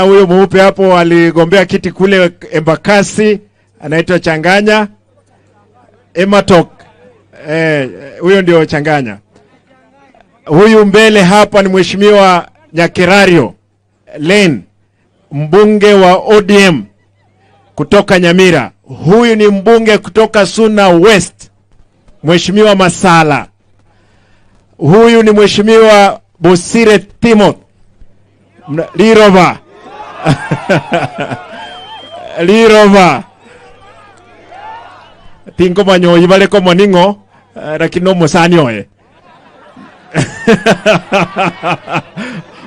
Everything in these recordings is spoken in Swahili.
Huyo mweupe hapo aligombea kiti kule Embakasi, anaitwa Changanya Ematok. Huyo ndio Changanya. Huyu mbele hapa ni Mheshimiwa Nyakerario Lane, mbunge wa ODM kutoka Nyamira. Huyu ni mbunge kutoka Suna West, Mheshimiwa Masala. Huyu ni Mheshimiwa Bosire Timothy Lirova. Lirova tinko manyoyi baleko moningo, lakini no musani oye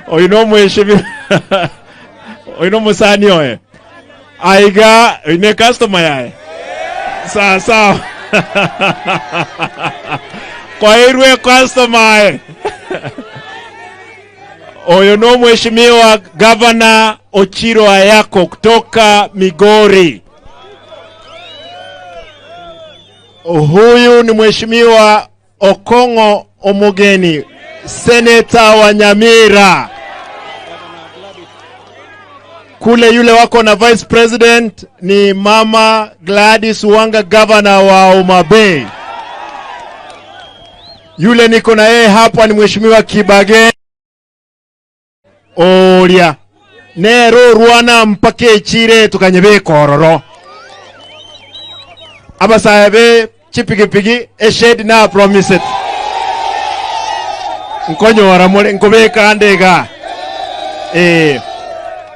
oyu no mheshimiwa oyu no musani oye aiga ine customer yae sawa sawa kwairwe customer aye. Oyo no mheshimiwa Governor Ochiro Ayako kutoka Migori. Huyu ni mheshimiwa Okongo Omogeni, seneta wa Nyamira. Kule yule wako na vice president ni Mama Gladys Wanga, governor wa Homa Bay. Yule niko na yeye hapa ni mheshimiwa Kibage Oria. Nero rwana mpaka echire tukanyebe kororo. Abasabe chipigipigi eshed na promise it. Nkonyo waramole nkobeka andega.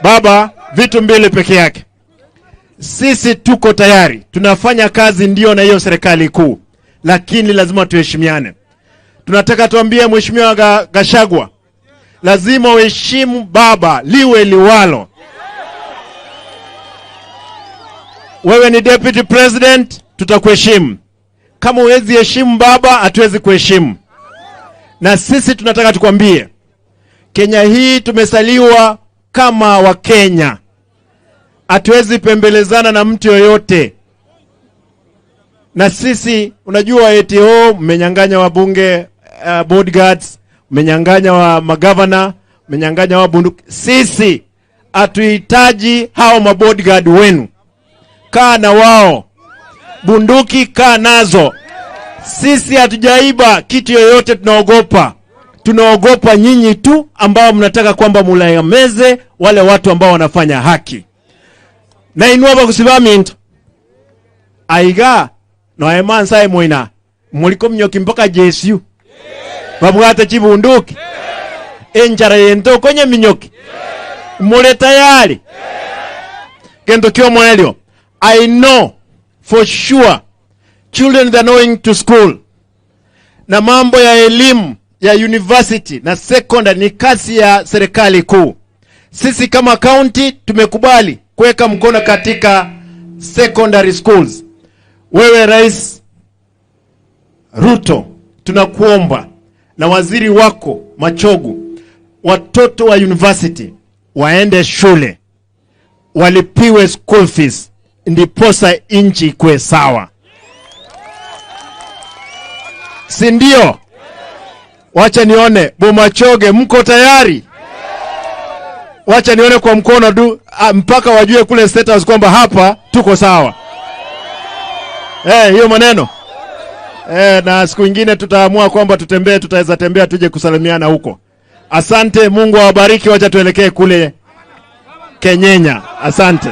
Baba, vitu mbili peke yake. Sisi tuko tayari. Tunafanya kazi ndio na hiyo serikali kuu. Lakini lazima tuheshimiane. Tunataka tuambie Mheshimiwa Gachagua, lazima uheshimu baba liwe liwalo. Wewe ni deputy president, tutakuheshimu. Kama huwezi heshimu baba, hatuwezi kuheshimu. Na sisi tunataka tukwambie, Kenya hii tumesaliwa kama Wakenya. Hatuwezi pembelezana na mtu yoyote. Na sisi unajua eti mmenyang'anya wabunge, bodyguards, mmenyang'anya wa magavana, mmenyang'anya wa bunduki. Sisi hatuhitaji hao mabodyguard wenu. Kaa na wao. Bunduki kaa nazo. Sisi hatujaiba kitu yoyote, tunaogopa. Tunaogopa nyinyi tu ambao mnataka kwamba mulayameze wale watu ambao wanafanya haki. Na inua bakusimami into. Aiga no emansa emoina. Muliko mnyoki mpaka JSU. Babwate chibunduki. Enjara yento kwenye minyoki. Mule tayari. Kendo kio mwelio. I know for sure children that are going to school. Na mambo ya elimu ya university na secondary ni kazi ya serikali kuu. Sisi kama county tumekubali kuweka mkono katika secondary schools. Wewe Rais Ruto, tunakuomba na waziri wako Machogu, watoto wa university waende shule, walipiwe school fees, ndiposa nchi ikuwe sawa. Si ndio? Wacha nione Bomachoge, mko tayari? Wacha nione kwa mkono du, mpaka wajue kule State House kwamba hapa tuko sawa. Hiyo maneno. Na siku nyingine tutaamua kwamba tutembee, tutaweza tembea tuje kusalimiana huko. Asante, Mungu awabariki. Wacha tuelekee kule Kenyenya. Asante.